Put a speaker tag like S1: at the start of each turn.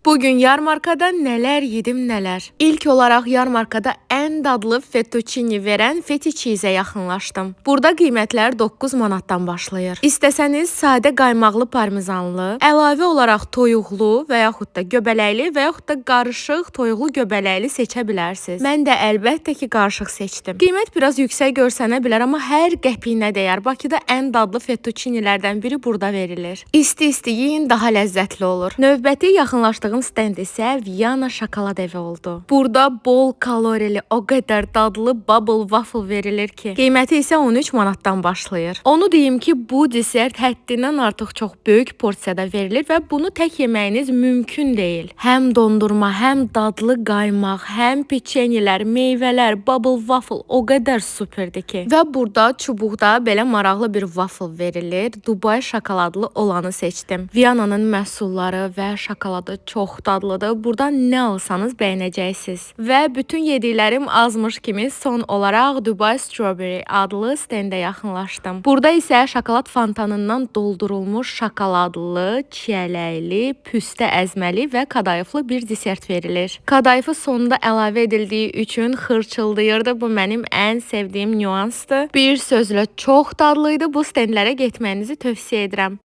S1: Bugün yarmarkada nələr yedim nələr. İlk olaraq yarmarkada ən dadlı fettuccine verən Feti Cheese-ə yaxınlaşdım. Burada qiymətlər 9 manatdan başlayır. İstəsəniz sadə qaymaqlı parmizanlı, əlavə olaraq toyuqlu və yaxud da göbələkli və yaxud da qarışıq toyuqlu göbələkli seçə bilərsiniz. Mən də əlbəttə ki, qarışıq seçdim. Qiymət biraz yüksək görsənə bilər, amma hər qəpiyinə dəyər. Bakıda ən dadlı fettuccinelərdən biri burada verilir. İsti-isti yeyin, daha ləzzətli olur. Növbəti yaxınlaşdığım stend isə Viyana şokolad evi oldu. Burada bol kalorili, o qədər dadlı bubble waffle verilir ki, qiyməti isə 13 manatdan başlayır. Onu deyim ki, bu desert həddindən artıq çox böyük porsiyada verilir və bunu tək yeməyiniz mümkün deyil. Həm dondurma, həm dadlı qaymaq, həm peçenyelər, meyvələr, bubble waffle o qədər superdir ki. Və burada çubuqda belə maraqlı bir waffle verilir. Dubai şokoladlı olanı seçdim. Viyananın məhsulları və şokoladı çox dadlıdır. Buradan nə alsanız bəyənəcəksiniz. Və bütün yediklərim azmış kimi son olaraq Dubai Strawberry adlı stendə yaxınlaşdım. Burada isə şokolad fontanından doldurulmuş şokoladlı, çiyələkli, püstə əzməli və kadayıflı bir desert verilir. Kadayıfı sonda əlavə edildiyi üçün xırçıldayırdı. Bu mənim ən sevdiyim nüansdır. Bir sözlə çox dadlıydı. Bu stendlərə getməyinizi tövsiyə edirəm.